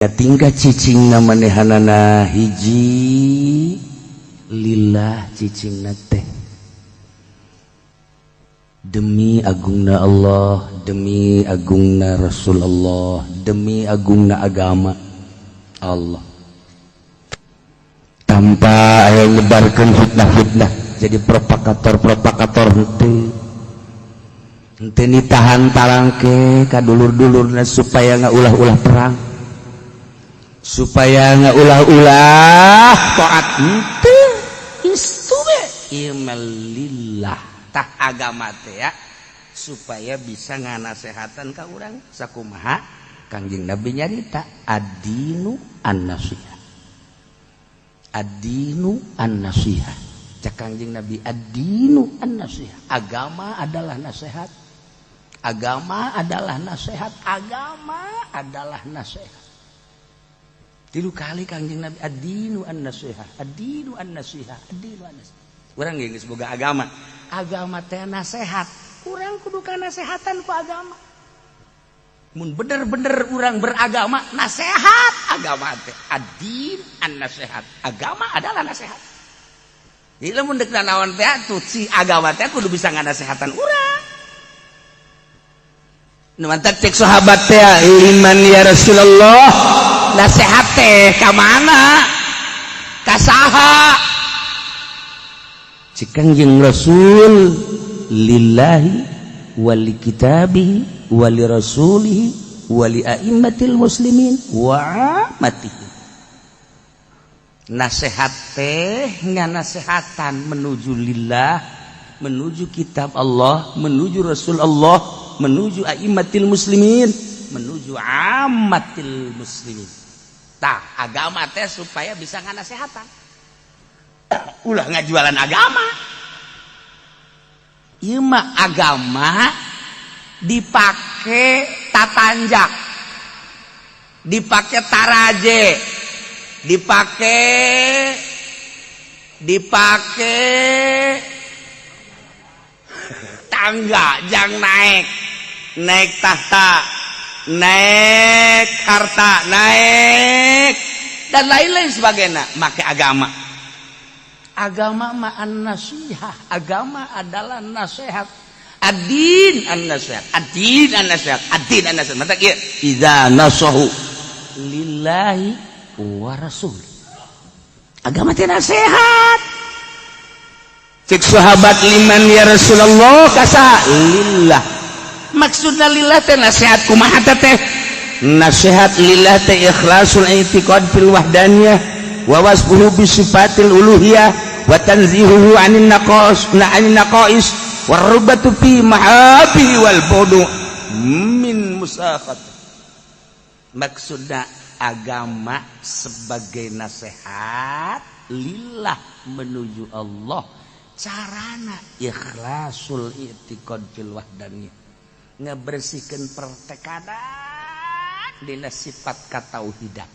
Tingkah cicing manehanana hiji lillah, cicing teh demi agungna Allah, demi agungna Rasulullah, demi agungna agama Allah, tanpa aya nyebarkan fitnah-fitnah, jadi propagator-propagator henteu, henteu nitahan talangke ka dulur-dulurna supaya nggak ulah-ulah perang, supaya nggak ulah-ulah taat, henteu. Istu be ieu lillah. Tah, agama teh ya supaya bisa nganasehatan ka urang. Sakumaha Kangjeng Nabi nyarita, ad-dinu an-nasihah, ad-dinu an-nasihah. Cak Kangjeng Nabi, ad-dinu an-nasihah, agama adalah nasihat, agama adalah nasihat, agama adalah nasihat. Tilu kali Kangjeng Nabi, ad-dinu an-nasihah, ad-dinu an-nasihah, ad-dinu an-nasihah. Urang geus boga agama, agama teh nasihat, urang kudu nasehatan ku agama. Mun bener-bener urang beragama, nasihat agama teh, ad-din an-nasihat, agama adalah nasihat. Jadi lamun dek naon teh atuh, si agama teh kudu bisa nganasehatan urang. Nu mantak cek sahabat teh, liman ya Rasulullah, nasihat teh ka mana, ka saha? Cek Kangjeng Rasul, lillahi wali kitabihi wali rasulihi wali a'immatil muslimin wa amatihi. Nasihat teh nganasehatan menuju lillah, menuju kitab Allah, menuju Rasul Allah, menuju a'immatil muslimin, menuju amatil muslimin. Tah, agama teh supaya bisa nganasehatan, ulah ngajualan agama. Ieu mah agama dipake tatanjak, dipake taraje, dipake dipake tangga jang naik, naik tahta, naik harta, naik dan lain-lain sebagainya. Make agama, agama mah an-nasihah, agama adalah nasihat. Ad-din an-nasihat, ad-din an-nasihat, ad-din an-nasihat. Mata kieu, idza nasahu lillahi wa rasul, agama teh nasihat. Cek sahabat, liman ya Rasulullah, kasa? Lillah. Maksudna lillah teh nasihat kumaha teh? Nasihat lillah teh ikhlasul i'tiqad fil wahdaniyah wa wasfuhu bi sifatil uluhiyah wa tanzihuhu anin naqas na anin naqais warubatu fi mahabihi wal budu min musakhat. Maksudna agama sebagai nasihat lillah menuju Allah, carana ikhlasul i'tiqad fil wahdaniyah, ngebersihkan pertekadan dina sifat katauhidan,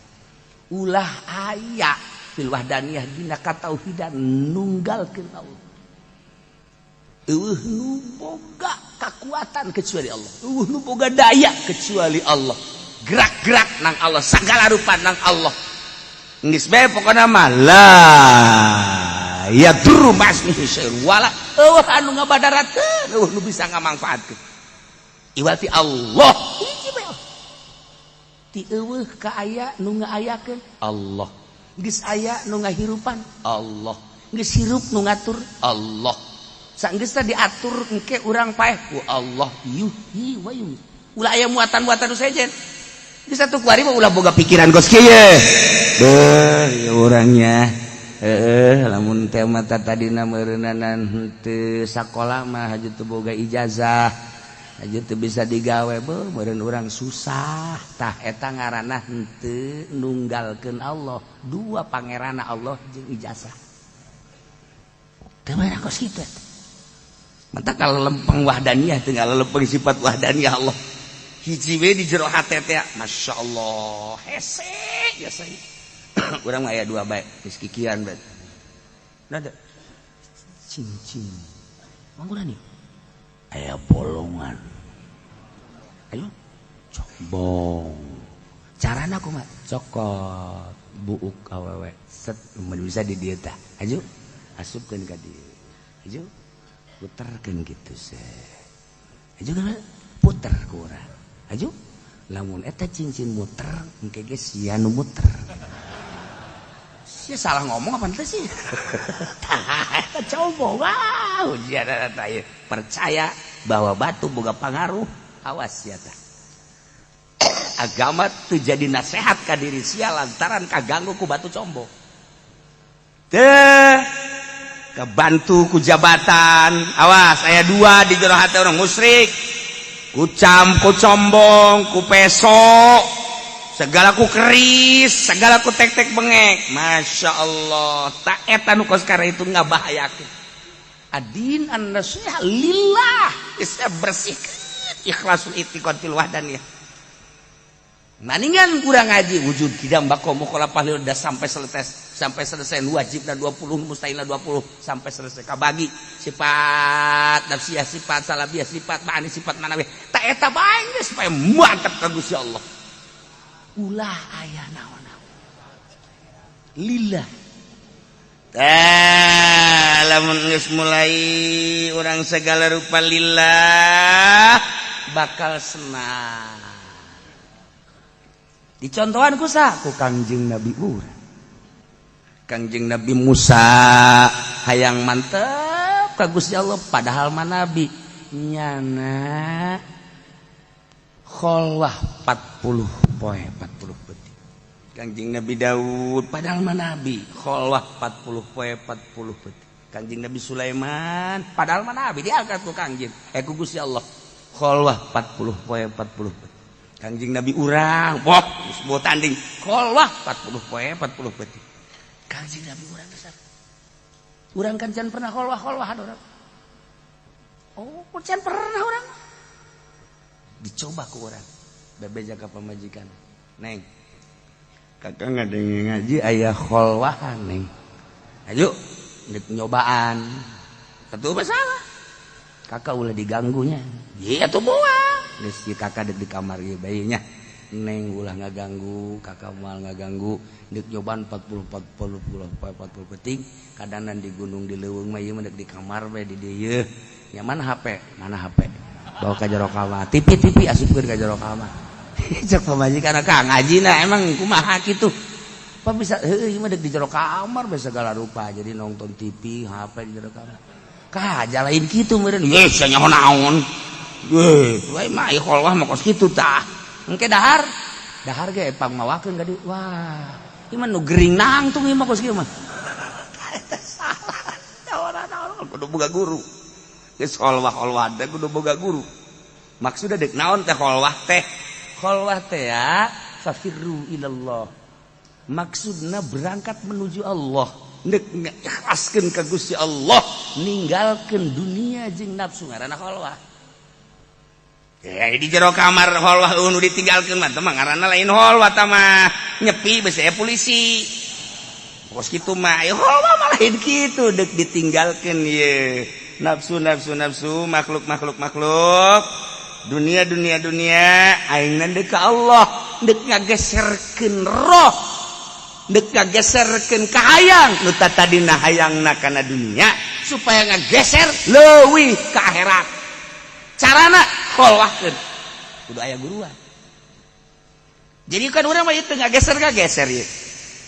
ulah aya fil wahdaniyah dina katauhidan, nunggalkeun Allah. Eueuh nu boga kekuatan kecuali Allah, eueuh nu boga daya kecuali Allah, gerak-gerak nang Allah, segala rupa nang Allah. Geus bae pokona mah, la yadurru ma'asmihi syai'un wala, eueuh anu ngabadaratkeun, eueuh nu bisa ngamangfaatkeun iwati Allah. Hiji bae Allah. Ti eueuh ka aya nu ngaayakeun Allah, geus aya nu ngahirupan Allah, geus hirup nu ngatur Allah, sanggeus diatur engke urang paeh ku Allah, yuhyi wa yumiit. Ulah aya muatan-muatan nu sejen. Geus atuh kuari mah ulah boga pikiran kos kieu. Beuh, ya urangnya. Heeh, lamun teh mata tadina meureunanan henteu sakola mah haju teu boga ijazah. Haju teu bisa digawe, beuh meureun urang susah. Tah, eta ngaranna henteu nunggalkeun Allah. Dua pangeranna Allah jeung ijazah. Teu meunang kos kitu eta. Mata kalau lempeng wahdaniyah, tinggal lempeng sifat wahdaniyah Allah. Hiji we di jero hate teh, Masya Allah, hese biasa. Urang mah aya dua bae, geus kikian bae. Nada cincin. Mangguran nih. Aya bolongan. Ayo. Combong. Carana kumaha? Cokot buuk awewe, set, mun bisa di dieu tah, aju asupkeun ka dieu, aju puterkeun kitu, set, aju puter ku urang, aju. Lamun eta cincin muter, engke ge sia nu muter. Sia salah ngomong apa teh sih? Tah, eta coba, wow, ujian eta ieu. Percaya bahwa batu boga pangaruh, awas sia tah. Agama teu jadi nasehat ka diri sia lantaran kaganggu ku batu combo. Teh kebantu ku jabatan, awas, aya dua di jero hati orang musyrik. Ku ku combong, ku peso, segala ku keris, segala ku tek-tek bengek. Masya Allah, tak eta nu kos itu ngabahayakeun. Adin an nasiha lillah, geus bersih, ikhlasul i'tiqad fil wahdaniyah. Maningan kurang ngaji wujud kidam bako mukhalafah udah sampai selesai, sampai selesai wajib dan 20, mustahil 20, sampai selesai kabagi sifat nafsiyah, sifat salabiyah, sifat ma'ani, sifat manawi. Tak eta bae geus supaya mantap ka Gusti Allah, ulah aya naon-naon lillah. Tah, lamun geus mulai urang segala rupa lillah, bakal senang. Dicontohan ku sa ku Kangjeng Nabi urang, Kangjeng Nabi Musa, hayang mantep ka Gusti Allah, padahal mah nabi, nyana kholwah 40 poe 40 peuting. Kangjeng Nabi Daud, padahal mah nabi, kholwah 40 poe 40 peuting. Kangjeng Nabi Sulaiman, padahal mah nabi, diangkat ku Kangjeng eh ku Gusti Allah, kholwah 40 poe 40 peuting. Kangjeng Nabi urang, wah, geus tanding, kholwah 40 poe 40 peuting. Kangjeng Nabi urang besar. Urang kan can pernah kholwah kholwah urang. Oh, can pernah urang. Dicoba ku urang. Bebeja ka pamajikan. "Neng, kakak ngadenge ngaji aya kholwahan, Neng. Ayo, nek nyobaan." Atuh masalah. Kakak ulah diganggunya. Iya tuh moal. Geus si kakak dek di kamar ieu bae nya. Neng ulah ngaganggu, kakak moal ngaganggu. Dek nyobaan 40 40 40 peuting, kadanan di gunung, di leuweung mah, ieu mah dek di kamar bae di dieu. Ya mana HP? Mana HP? Bawa ka jero kamar. TV TV asupkeun ka jero kamar. Cek pamajikan, "Kang, ngajina emang kumaha kitu?" Apa bisa heueuh, ieu mah dek di jero kamar bae segala rupa. Jadi nonton TV, HP di jero kamar. Kah, lain kitu meureun. Ye, sia nyaho naon. Ye, wae mah ieu kholwah mah kos kitu tah. Engke dahar, dahar ge pangmawakeun ka dieu. Wah, ieu mah nu gering nangtung ieu mah kos kieu mah. Eta salah. Naon kudu boga guru. Geus kholwah-kholwah teh kudu boga guru. Maksudna dek naon teh kholwah teh? Kholwah teh ya fafirru ilallah. Maksudna berangkat menuju Allah. Nek ngikhlaskeun ka Gusti Allah, ninggalkeun dunia jeung nafsu, ngaranna kholwah. Ya di jero kamar kholwah nu ditinggalkeun mah teh mah ngaranna lain kholwah, tah mah nyepi besi polisi. Kos kitu mah, ya kholwah mah lain kitu, dek ditinggalkeun ye. Nafsu nafsu nafsu, makhluk makhluk makhluk, dunia dunia dunia, aing dek ka Allah, dek ngageserkeun roh, dek ngageserkeun kahayang nu tadina hayangna kana dunia supaya ngageser leuwih ka akhirat. Carana kholwahkeun, kudu aya guruan. Jadi kan urang mah ieu teu ngageser ngageser ieu.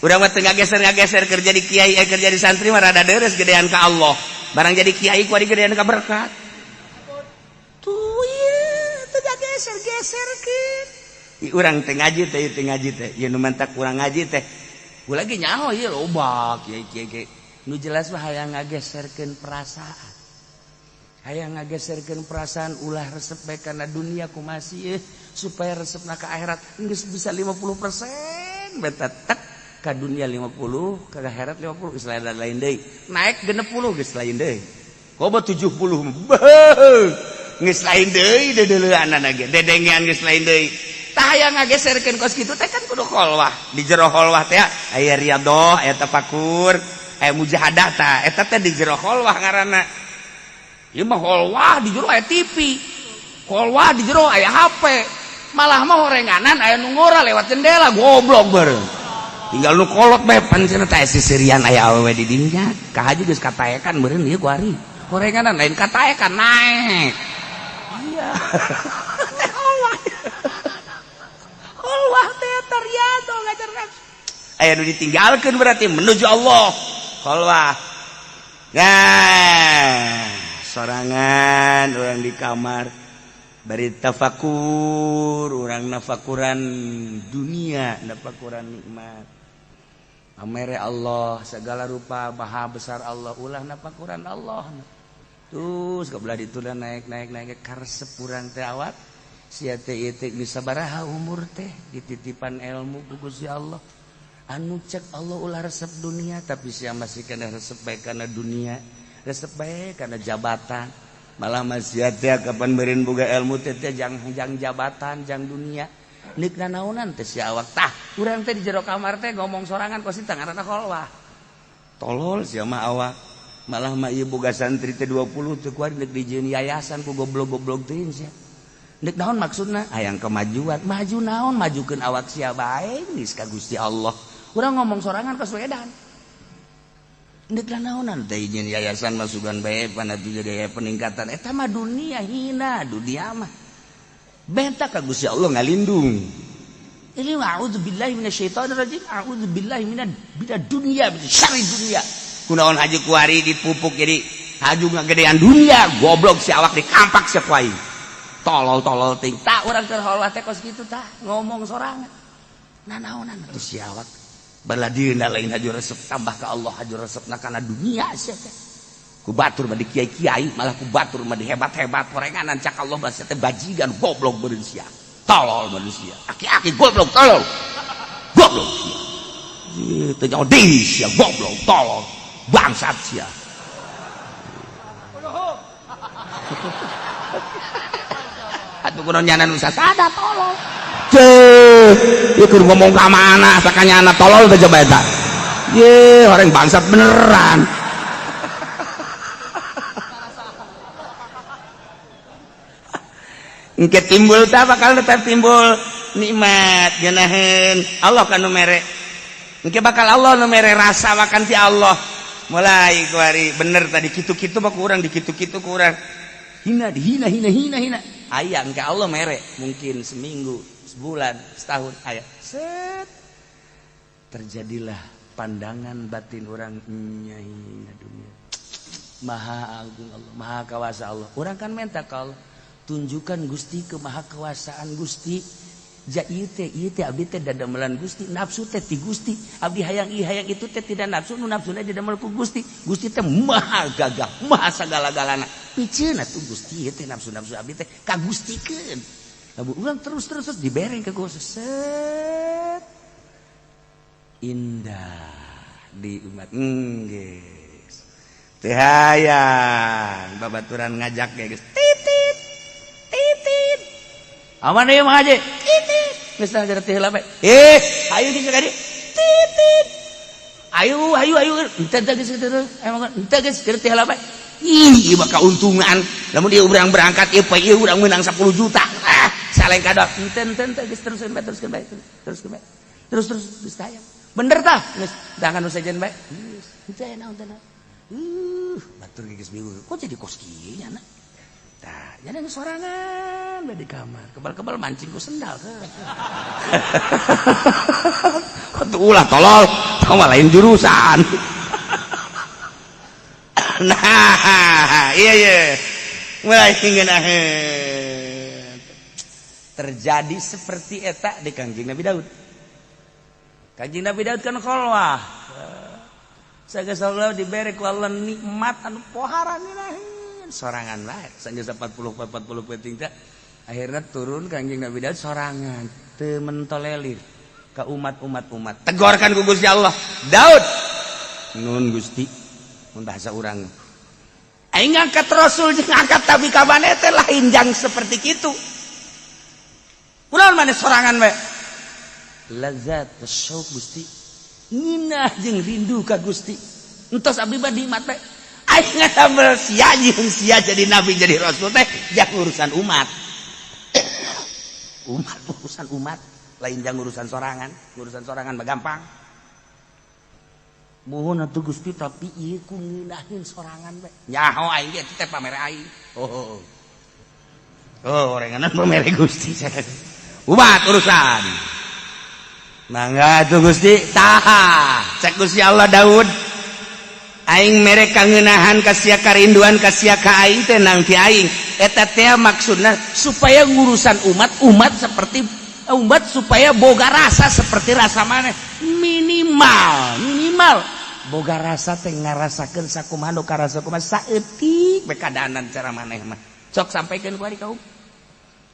Urang mah teu ngageser ngageser kerja di kiai, eh, kerja di santri mah rada deres, gedean ka Allah. Barang jadi kiai ku gedean ka berkat. Tuh ieu teu ngageser geserkeun. Urang teh ngaji teh, teu ngaji teh. Ieu nu mantak urang ngaji teh. Gua lagi nyaho ieu loba kiai kiai kiai. Nu jelas mah hayang ngageserkeun perasaan. Hayang ngageserkeun perasaan ulah resep bae kana dunia, kumaha sih supaya resepna ka akhirat, geus bisa 50% beta tek ka dunia 50, ka akhirat 50, geus lain lain deui. Naik 60 geus lain deui. Komo 70, geus lain deui, deudeuleunana ge dedengean geus lain deui. Tah, hayang ngageserkeun kos kitu teh kan kudu kholwah. Di jero kholwah teh aya riyadhah, aya tafakur, aya mujahadah. Tah, eta teh di jero kholwah ngaranna. Ieu mah kholwah di jero aya TV, kholwah di jero aya HP. Malah mah horenganan aya nu ngora lewat jendela, goblok bareng. Tinggal nu kolot bae pan cenah teh sisirian aya awewe di dinya. Ka haji geus kataekan meureun ieu ku ari. Horenganan lain kataekan naek. Iya. Teh Allah. Allah teh tariado ngajar nafsu. Aya nu ditinggalkeun berarti menuju Allah. Khalwah. Nah, sorangan orang di kamar bari tafakur, orang nafakuran dunia, nafakuran nikmat. Amere Allah segala rupa, maha besar Allah, ulah nafakuran Allah. Terus kebelah itu naik naik naik karesep urang teh awak sia teh ieu teh geus sabaraha umur teh dititipan ilmu ku Gusti Allah. Anu cek Allah ulah resep dunia, tapi sia masih kena resep bae kana dunia, resep bae kana jabatan. Malah masih teh kapan meureun boga ilmu teh teh jang jang jabatan, jang dunia. Neuk nanaonan teh si awak tah. Urang teh di jero kamar teh ngomong sorangan kos teh ngaranna khalwah. Tolol sia mah awak. Malah mah ieu boga santri teh 20 teh kuari neuk dijieun yayasan ku goblok-goblok teuing sia. Neuk naon maksudna? Hayang kemajuan. Maju naon? Majukeun awak sia bae geus ka Gusti Allah. Urang ngomong sorangan kos wedan. Neuk naonan teh nyieun yayasan masukan bae pan atuh jadi aya peningkatan. Eta mah dunia hina, dunia mah. Benta ka Gusti Allah ngalindung. Ini a'udzubillahi minasyaitonirrajim, a'udzubillahi minad bida dunia, min syarri dunia. Kunaon haji kuari dipupuk jadi haju ngagedean dunia, goblok si awak dikampak sia ku aing. Tolol-tolol ting. Tak urang keur khalwah teh kos kitu tah, ngomong sorangan. Nanaonan atuh si awak. Baladieuna lain haju resep tambah ka Allah, haju resepna kana dunia sia teh. Ku batur mah di kiai-kiai, malah ku batur mah di hebat-hebat horenganan cak Allah mah sia teh bajigan goblok beureun sia. Tolol manusia. Aki-aki goblok tolol. Goblok sia. Ieu teh nyaho deui sia goblok tolol. Bangsat sia. Atuh kunaon nyana nu sada tolol. Ceuh, ieu keur ngomong ka mana sakanya anak tolol teh coba eta. Ye, orang bangsat beneran. Engke timbul tah bakal tetap timbul nikmat geunaheun Allah kan nu mere. Engke bakal Allah nu mere rasa makan ti Allah. Mulai kuari bener tadi kitu-kitu mah kurang dikitu-kitu kurang. Hina dihina hina hina hina. Aya engke Allah mere mungkin seminggu, sebulan, setahun aya. Set. Terjadilah pandangan batin orang nya hina dunia. Maha agung Allah, maha kawasa Allah. Urang kan minta ka Allah, tunjukkan Gusti kemahakawasaan Gusti. Ja ieu teh abdi teh dadamelan Gusti, nafsu teh ti Gusti. Abdi hayang ieu hayang itu teh tidak nafsu, nu nafsuna didamel ku Gusti. Gusti teh maha gagah, maha sagala-galana. Piceun atuh Gusti ieu teh nafsu-nafsu abdi teh ka Gustikeun. Lamun urang terus-terus dibereng ka Gusti. Set. Indah di umat. Geus. Teu hayang babaturan ngajak ge geus. Titit. Titit. Aman ieu mah haji. Titit. Geus tah jadi teh heula bae. Eh, ayo geus ka dieu. Titit. Ayo ayo ayo henteu teh geus kitu. Emang henteu geus jadi teh heula bae. Ih, ieu mah kauntungan. Lamun ieu urang berangkat ieu poe ieu urang meunang 10 juta. Ah, saleng kadok. Henteu henteu henteu geus teruskeun bae, teruskeun bae, teruskeun bae. Terus terus geus tayang. Bener tah? Geus dangan nu sejen bae. Geus, henteu aya naon teh. Batur geus bingung. Kok jadi kos kieu nya na? Tah, jadi sorangan bae di kamar. Kebal-kebal mancing ku sendal. Kok tuh ulah tolol, tau mah lain jurusan. Nah, iya iya. Mulai ngeunaheun. Terjadi seperti eta di Kangjeng Nabi Daud. Kangjeng Nabi Daud kan khalwah. Sageus Allah dibere ku Allah nikmat anu pohara ngeunaheun. Sorangan bae. Sageus 40 40 penting teh akhirnya turun Kangjeng Nabi Daud sorangan, teu mentolelir ka umat-umat umat. Tegorkan ku Gusti Allah. Daud. Nun Gusti. Mun bahasa urang. Aing ngangkat rasul jeung ngangkat tabi kabane teh lain jang seperti kitu. Kunaon maneh sorangan bae? Lazat syauq Gusti. Nginah jeung rindu ka Gusti. Entos abdi mah nikmat bae. Aing ngadamel sia jeung sia jadi nabi jadi rasul teh jang urusan umat. Umat, urusan umat lain jang urusan sorangan. Urusan sorangan mah gampang. Mohon atuh Gusti, tapi ieu ku ngeunaheun sorangan bae. Nyaho aing ge teh pamere aing. Oh. Oh, orenganan pamere Gusti. Umat urusan. Mangga atuh Gusti, tah. Cek Gusti Allah, Daud. Aing mere kangeunahan ka sia, karinduan ka sia ka aing teh nang ti aing. Eta teh maksudna supaya ngurusan umat, umat seperti umat supaya boga rasa seperti rasa maneh, minimal minimal boga rasa teh ngarasakeun sakumaha nu karasa kumaha, saeutik bekadanan cara maneh mah. Sok sampaikan ku ari kaum,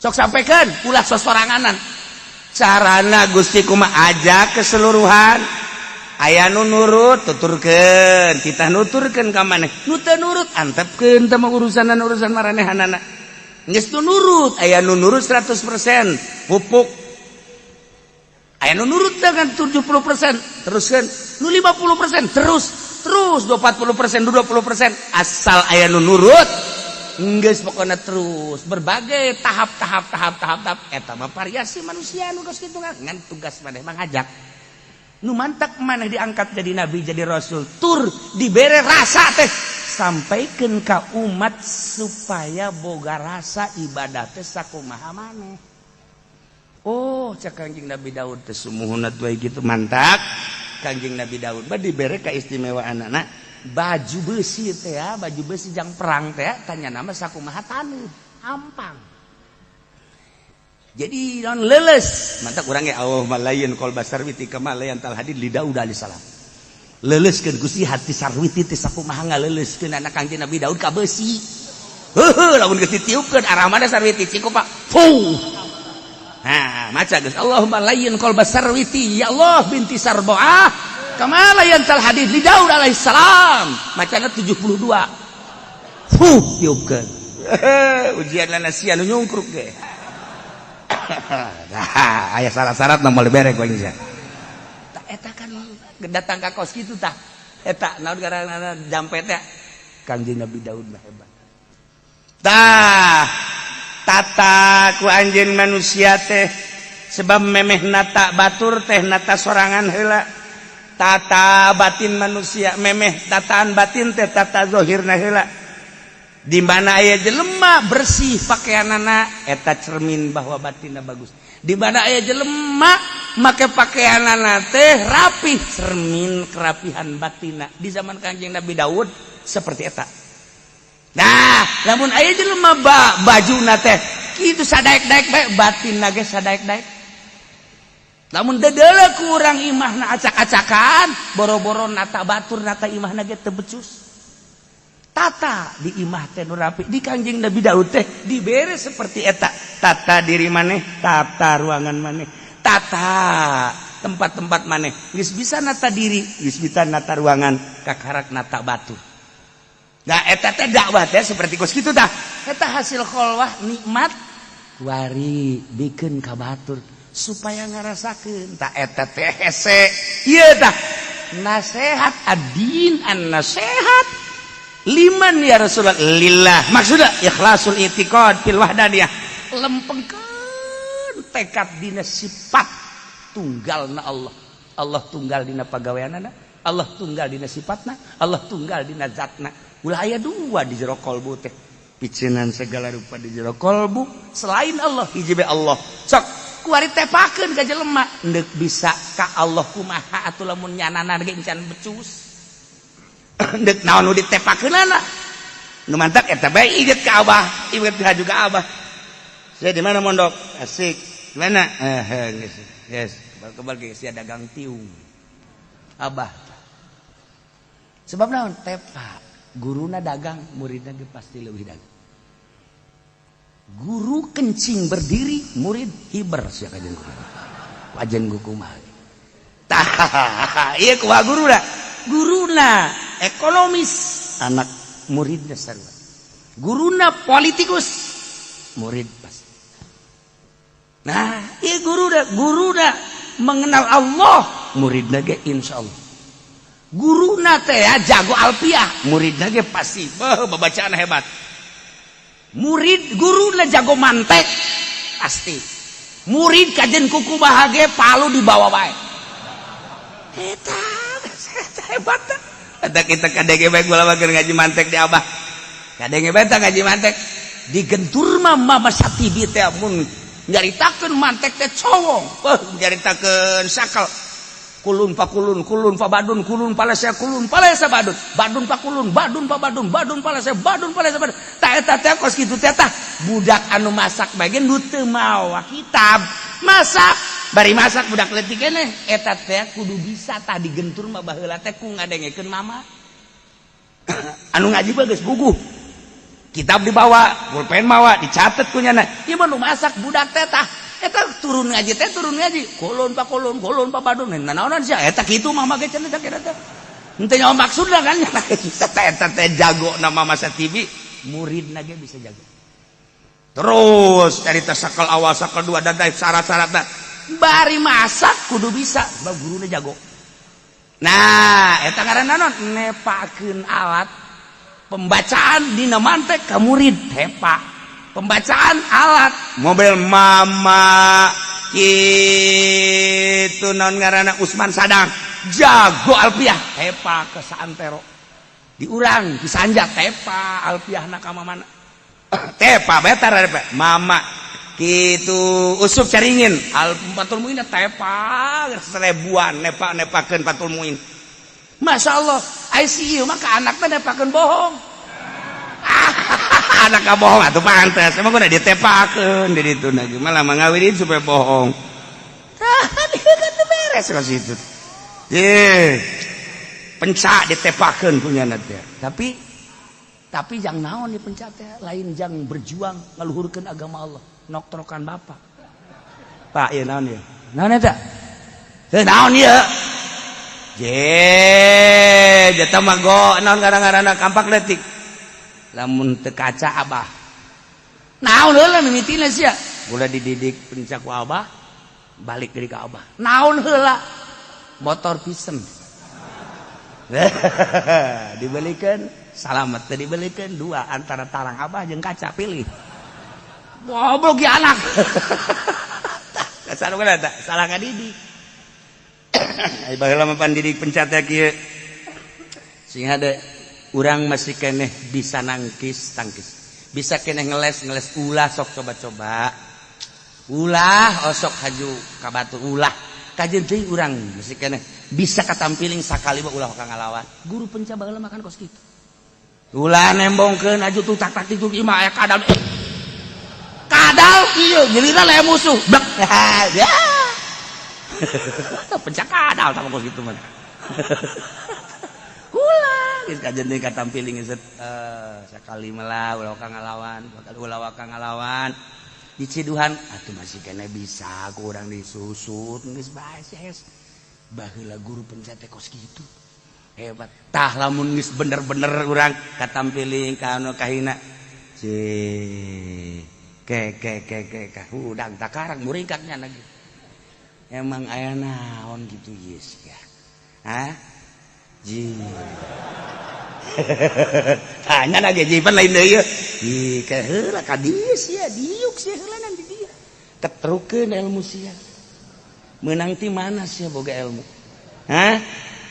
sok sampaikan, ulah sosoranganan. Carana Gusti kumaha? Ajak keseluruhan. Aya nu nurut, tuturkeun, kita nuturkeun ka maneh. Nu teu nurut, antepkeun, teh mah urusanan urusan maranehanana. Geus nu nurut, aya nu nurut 100% pupuk, aya nu nurut dengan 70%, teruskan. Nu 50% terus, terus 40%, 20%, asal aya nu nurut geus pokoknya terus berbagai tahap tahap tahap tahap tahap. Eta mah variasi manusia nu geus kitu. Ngan tugas maneh mah ngajak. Nu mantak maneh diangkat jadi nabi, jadi rasul, tur dibere rasa teh sampaikan ka umat supaya boga rasa ibadah teh sakumaha maneh. Oh, cek Kanjeng Nabi Daud teh, sumuhun atuh gitu. Mantak Kanjeng Nabi Daud mah dibere keistimewaan anak baju besi teh ya, baju besi jang perang teh, tanya nama sakumaha taneuh ampang, jadi non leles. Mantap urang ge, Allahumma layyin qalba sarwiti kama layyantal hadid li Daud alaihi salam. Leuleskeun Gusti hati sarwiti teh sakumaha ngaleuleuskeun anak Kangjeng Nabi Daud ka besi. Heuheuh, lamun geus ditiupkeun arah mana sarwiti ciko Pak. Fuh. Nah, maca geus, Allahumma layyin qalba sarwiti ya Allah binti Sarbaah kama layyantal hadid li Daud alaihi salam. Macana 72. Fuh, tiupkeun. Ujian lana sia nu nyungkruk ge. Nah, aya syarat-syarat nu moal dibere ku aing sia. Eta kan datang ka kos kitu tah. Eta naon garana jampe teh? Kangjeng Nabi Daud mah hebat. Tah, tata ku anjeun manusia teh sebab memeh nata batur teh nata sorangan heula. Tata batin manusia memeh tataan batin teh tata zahirna heula. Di mana aya jelema bersih pakaianana, eta cermin bahwa batinna bagus. Di mana aya jelema make pakaianana teh rapih, cermin kerapihan batina. Di zaman Kanjeng Nabi Daud seperti eta. Nah, lamun aya jelema bajuna teh kitu sadaek-daek bae, batinna ge sadaek-daek. Lamun dedele kurang imahna acak-acakan, boro-boro nata batur, nata imahna ge teu becus. Tata di imah teh nu rapi. Di Kangjeng Nabi Daud teh dibere seperti eta, tata diri maneh, tata ruangan maneh, tata tempat-tempat maneh. Geus bisa nata diri, geus bisa nata ruangan, kakarak nata batu. Nah, eta teh dakwah teh seperti kos kitu tah. Eta hasil kholwah nikmat wari bikeun ka batur supaya ngarasakeun. Tah, eta teh hese ieu tah nasehat adin an nasehat liman ya Rasulullah? Lillah. Maksudnya ikhlasul i'tiqad fil wahdaniyah, lempengkeun tekad dina sifat tunggal na Allah. Allah tunggal dina pagaweanana, Allah tunggal dina sifatna, Allah tunggal dina zatna. Ulah aya dua di jero kolbu teh, piceunan segala rupa di jero kolbu selain Allah, hiji bae Allah. Sok kuari tepakeun ka jelema endek bisa ka Allah kumaha atuh lamun nyanana ge encan becus? Endek naon nu ditepakeunana? Nu mantak eta bae inget ka Abah, inget ka juga Abah. Saya di mana mondok? Asik. Di mana? Eh, yes. Yes. Kebal ge sia dagang tiung. Abah. Sebab naon? Tepa. Guruna dagang, muridna ge pasti leuwih dagang. Guru kencing berdiri, murid hiber sia kajen guru. Wajan guru kumaha? Tah, ieu kumaha guruna? Guruna ekonomis, anak muridnya sarua. Guruna politikus, murid pasti. Nah, ieu guruna, guruna mengenal Allah, muridna ge insyaallah. Guruna teh ya jago alfiah, muridna ge pasti beuh babacaan hebat. Murid guruna jago mantek pasti. Murid kajen kuku bahage palu dibawa bae. Eta hebat. Eta kita kadenge bae gula keur ngaji mantek di Abah. Kadenge bae ngaji mantek digentur mah Mama Satibi teh mun nyaritakeun mantek teh cowong. Beuh, nyaritakeun sakal. Kulun pa kulun, kulun pa badun, kulun palesa, kulun palesa badun, badun pa kulun, badun pa badun, badun palesa, badun palesa badun. Tah eta teh kos kitu teh, tah budak anu masak bagian nu teu mawa kitab. Masak, bari masak budak leutik keneh eta teh kudu bisa tah digentur mah baheula teh ku ngadengekeun mama. Anu ngaji mah geus guguh. Kitab dibawa, pulpen mawa, dicatet ku nyana. Ieu mah nu masak budak teh, tah eta turun ngaji teh, turun ngaji kulun pa kulun, kulun pa badun, nanaonan sia eta kitu mama ge cenah teh teh henteu nyawa maksudna kan eta eta teh jago nama masa TV, muridna ge bisa jago. Terus cerita sakal awal, sakal dua, dan syarat-syaratna bari masak kudu bisa sebab guruna jago. Nah, eta ngaranna naon? Nepakeun alat pembacaan dina mantek ka murid. Tepa pembacaan alat mobil mama itu non ngaranna Usman Sadang jago alpiah, tepa ke saantero diurang disanja, tepa alpiah nak mana tepa betar mama gitu. Usup Caringin al Fathul Muin tepa seribuan, nepa nepakeun Fathul Muin. Masya Allah, ICU maka anaknya nepakeun bohong, anak bohong atau pantas emang udah ditepakeun di ditu lagi malah mangawinin supaya bohong. Tah kan beres ke situ. Ye, pencak ditepakeun punya nanti, tapi jang naon di pencak teh? Lain jang berjuang ngaluhurkeun agama Allah, noktrokan bapak. Pak, ya naon ya, naon eta? Heuh, naon ieu? Je, jatah mah go naon ngaran-ngaranna kampak leutik. Lamun teu kaca abah. Naon heula mimitina sia? Ulah dididik pencak ku abah, balik deui ka abah. Naon heula? Motor pisen. Dibelikan, salamet teu dibelikan, dua antara tarang abah jeung kaca, pilih. Goblok ya anak. Dasar kan eta salah ngadidik. Ai baheula mah pan didik pencat teh kieu. Sing hade urang masih keneh bisa nangkis tangkis, bisa keneh ngeles ngeles. Ulah sok coba-coba, ulah osok haju ka batur, ulah kajeun teuing. Urang masih keneh bisa katampiling sakali mah ulah ka ngalawan. Guru penca baheula makan kos kitu, ulah nembongkeun aju tuh tak tak itu mah aya kadal, kadal ieu giliran aya musuh blek ya penca kadal sama kos kitu mah. Ulah geus kajeun deui katampiling set, sakali mah ulah ka ngalawan, ulah ka ngalawan diciduhan atuh masih kene bisa kurang disusut geus bae. Baheula guru penca teh kos kitu hebat. Tah, lamun geus bener-bener urang katampiling ka anu kahina, ci ke ke ke ke ke hudang takarang muringkaknya lagi. Emang aya naon gitu yes ya? Hah? Ji. Tanya lagi jipan lain deui. Ih, ke heula ka dieu sia, diuk sia heula di dieu. Ketrukeun ilmu sia. Meunang ti mana sia boga ilmu? Hah?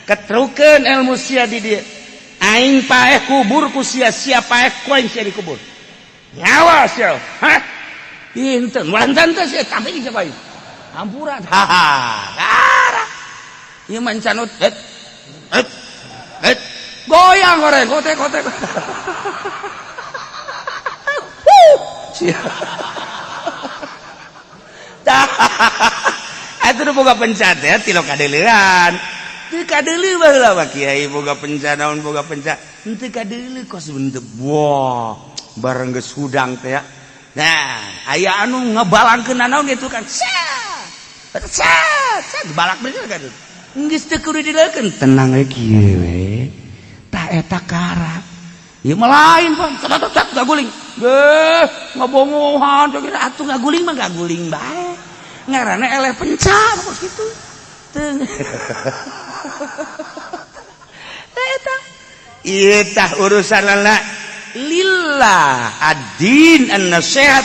Ketrukeun ilmu sia di dieu. Aing paeh kubur ku sia, sia paeh ku aing sia di kubur. Nyawa sia. Hah? Inten, wantan teh sia tampi di siapa aing? Hampura. Haha. Kara. Ieu mah canut. Et. Et. Et. Goyang goreng, kote kote. Huh. Sia. Tah. Atuh nu boga pencat ya tilo kadeuleuan. Teu kadeuleu baheula mah kiai boga penca naon boga penca. Henteu kadeuleu kos bentuk. Wah, bareng geus hudang teh ya. Nah, aya anu ngebalangkeun naon gitu kan. Sa. Sa, sa dibalak bener kan. Geus teu kudu dileukeun, tenang we kieu we. Tah eta kara. Ieu mah lain, Pan. Tat tat gaguling. Geh, ngabongohan atuh ngaguling mah gaguling bae. Ngaranna eleh penca kos kitu. Teu. Eta. Ieu tah urusan lillah ad-din an-nasihat.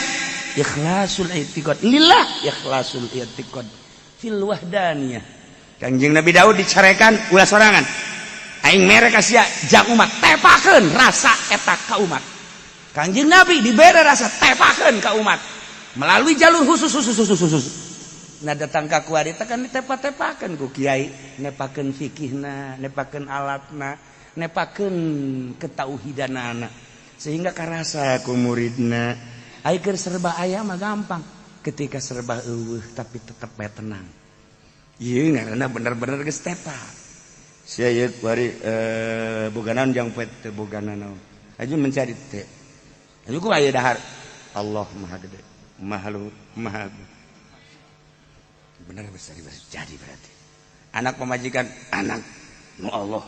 Ikhlasul i'tiqad lillah, ikhlasul i'tiqad fil wahdaniyah. Kanjeng Nabi Daud dicarekan ulah sorangan, aing mere ka sia jang umat, tepakeun rasa eta ka umat. Kanjeng Nabi dibere rasa, tepakeun ka umat melalui jalur khusus khusus khusus khusus. Nah, datang ka kuari teh kan ditepa-tepakeun ku kiai, nepakeun fikihna, nepakeun alatna, nepakeun ketauhidanana, sehingga karasa ku muridna. Ai keur serba aya mah gampang, ketika serba euweuh tapi tetep bae tenang, ieu ngaranna bener-bener geus tepa. Sia ieu kuari boga naon jang poe teu boga naon aju mencari teh aju ku aya dahar. Allah Maha Gede, Maha Luhur, Maha Agung. Bener bisa jadi berarti anak pemajikan anak nu Allah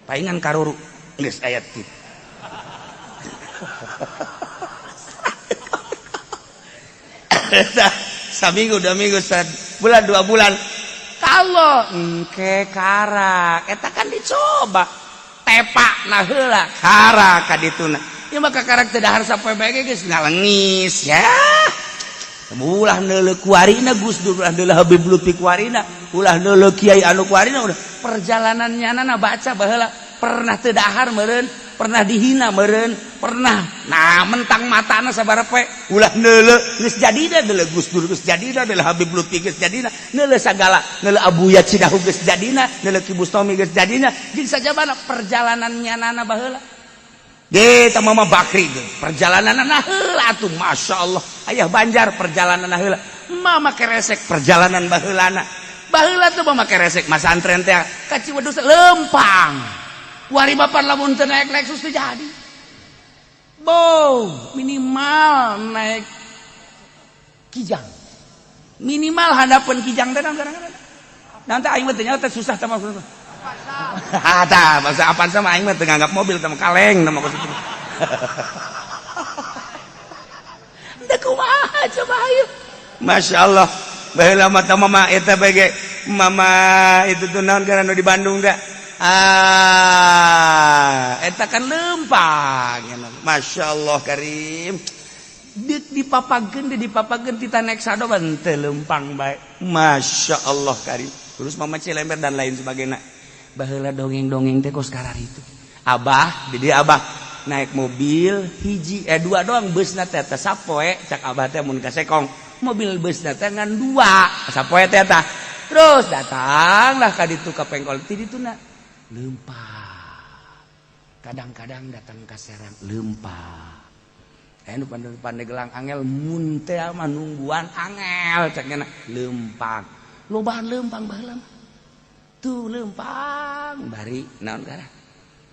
paingan karuru geus ayat kitu. Saminggu 2 minggu, bulan 2 bulan, kalau engke karak eta kan dicoba tepak nah heula karak ka dituna ya, maka karak teu dahar sapoe bae geus ngalengis ya. Ulah neuleuh kuarina Gus Dur, ulah neuleuh Habib Lutfi kuarina, ulah neuleuh kiai anu kuarina. Udah perjalanannya nana baca baheula, pernah teu dahar meureun, pernah dihina meureun, pernah nah mentang matana sabaraha poe. Ulah neuleuh geus jadina, neuleuh Gus Dur geus jadina, neuleuh Habib Lutfi geus jadina, neuleuh sagala, neuleuh Abuya Cidahu geus jadina, neuleuh Ki Bustomi geus jadina, jeung sajabana perjalanannya nana baheula. Ge ta Mama Bakri ge perjalanan heula atuh, Masya Allah. Ayah Banjar perjalanan heula, Mama Keresek perjalanan baheulana. Baheula tuh Mama Keresek masantren teh ka Ciwedus lempang. Wari bapak lamun teu naik Lexus teu jadi. Bo, minimal naik Kijang. Minimal hadapan Kijang teh kadang-kadang. Nanti aing mah teu nyaho teh susah teh maksudna. Tah, bahasa apaan sama aing mah teu nganggap mobil teh kaleng nama kos itu. Teu kumaha coba ayo. Masya Allah. Baheula mah teh mama eta bege mama itu tuh naon karena di Bandung teh. Ah, eta kan lempang. Masya Allah karim. Dipapageun dipapageun tita naik sado teu lempang bae. Masya Allah karim. Terus mama Cilember dan lain sebagainya. Baheula dongeng-dongeng teh kos karar itu. Abah, di dia abah naik mobil hiji dua doang busna teh teh sapoe cak abah teh mun ka Sekong. Mobil busna teh ngan dua sapoe teh tah. Terus datanglah ka ditu ka pengkol ti dituna lempang. Kadang-kadang datang ka Serang lempang. Nu Pandeglang angel mun teh mah nungguan angel cak nya lempang. Lobaan lempang baheula mah. Tuh lempang bari naon kana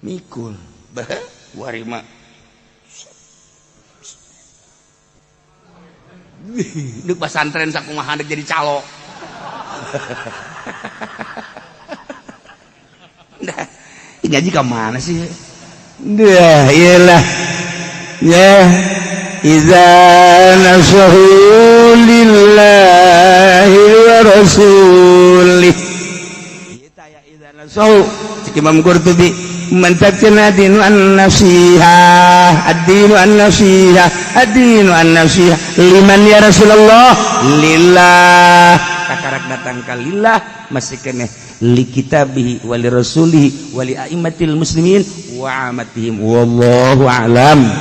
mikul bah wari mah deuk pasantren sakumaha deuk jadi calo. Dah ngaji ka mana sih? Dah iyalah ya iza nasahu lillahi wa rasulih. So, cik Imam Qurtubi mentakna dinu an-nasihah, ad-dinu an-nasihah, ad-dinu an-nasihah liman ya Rasulullah? Lillah. Kakarak datang ka lillah masih keneh li kitabihi wa li rasulihi wa li a'immatil muslimin wa amatihim wallahu a'lam.